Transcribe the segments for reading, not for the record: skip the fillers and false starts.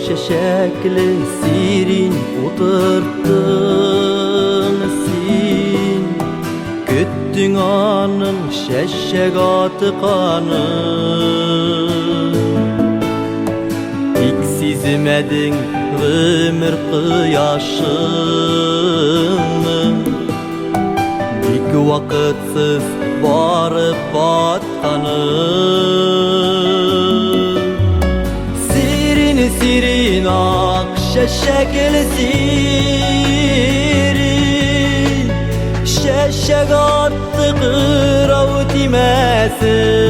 Чәчәкле сирин утырттың син, Көттең аның чәчәк атканын. Тик сизмәдең гомер кояшының Бик вакытсыз барып батканын. Сирин, сирин, ак чәчәкле сирин, Чәчәк атты кырау тимәсен.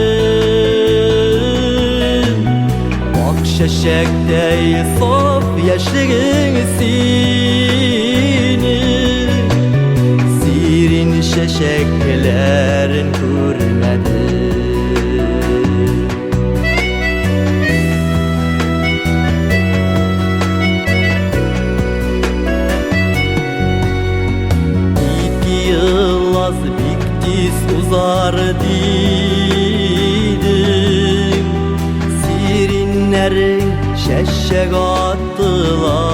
Ак чәчәктәй саф яшьлегең синең, Сирин чәчәкләрен күрмәдем. Ике ел аз бик тиз узар дидең, Сириннәрең чәчәк аттылар.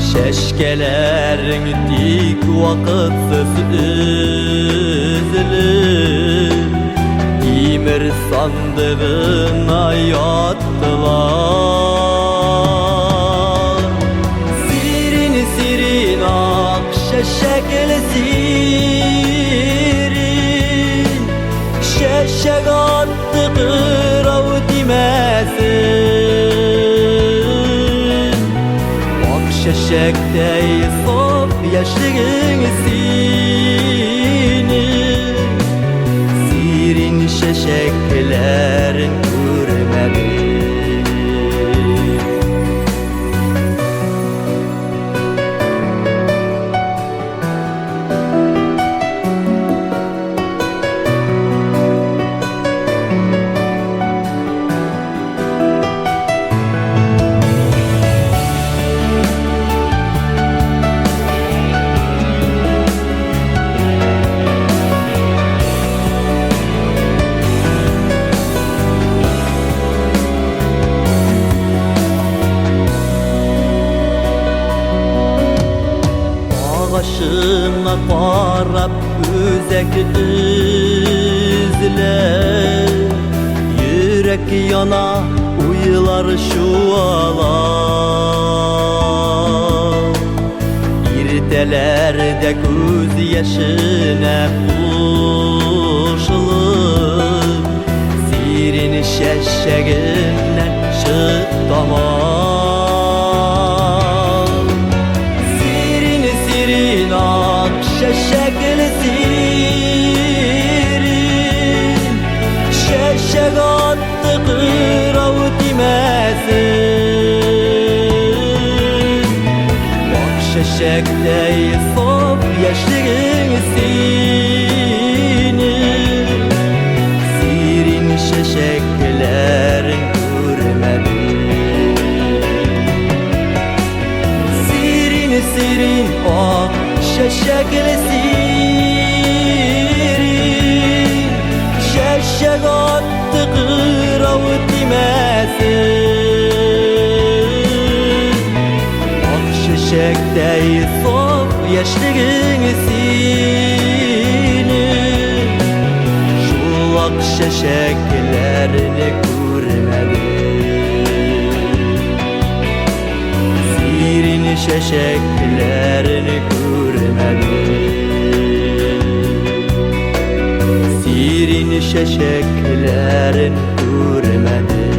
Чәчкәләрең тик вакытсыз өзелеп, Тимер сандыгына яттылар. Сирин, сирин, ак чәчәкле сирин, Чәчәк атты кырау тимәсен. Ак чәчәктәй саф яшьлегең синең, Сирин чәчәкләрен күрмәдем. Агачыңа карап үзәк өзелә, Йөрәк яна, уйлар чуала. Иртәләрдә күз яшенә кушылып, Сирин чәчәгеннән чык тама. Сирин, сирин, ак чәчәкле сирин, Чәчәк атты кырау тимәсен. Ак чәчәктәй саф яшьлегең синең, Сирин чәчәкләрен күрмәдем. Сирин, сирин, ак чәчәкле сирин, Чәчәк атты кырау тимәсен. Ак чәчәктәй саф яшьлегең синең, Шул ак чәчәкләрне күрмәдем. Сирин чәчәкләрен күрмәдем. Сирин чәчәкләрен күрмәдем.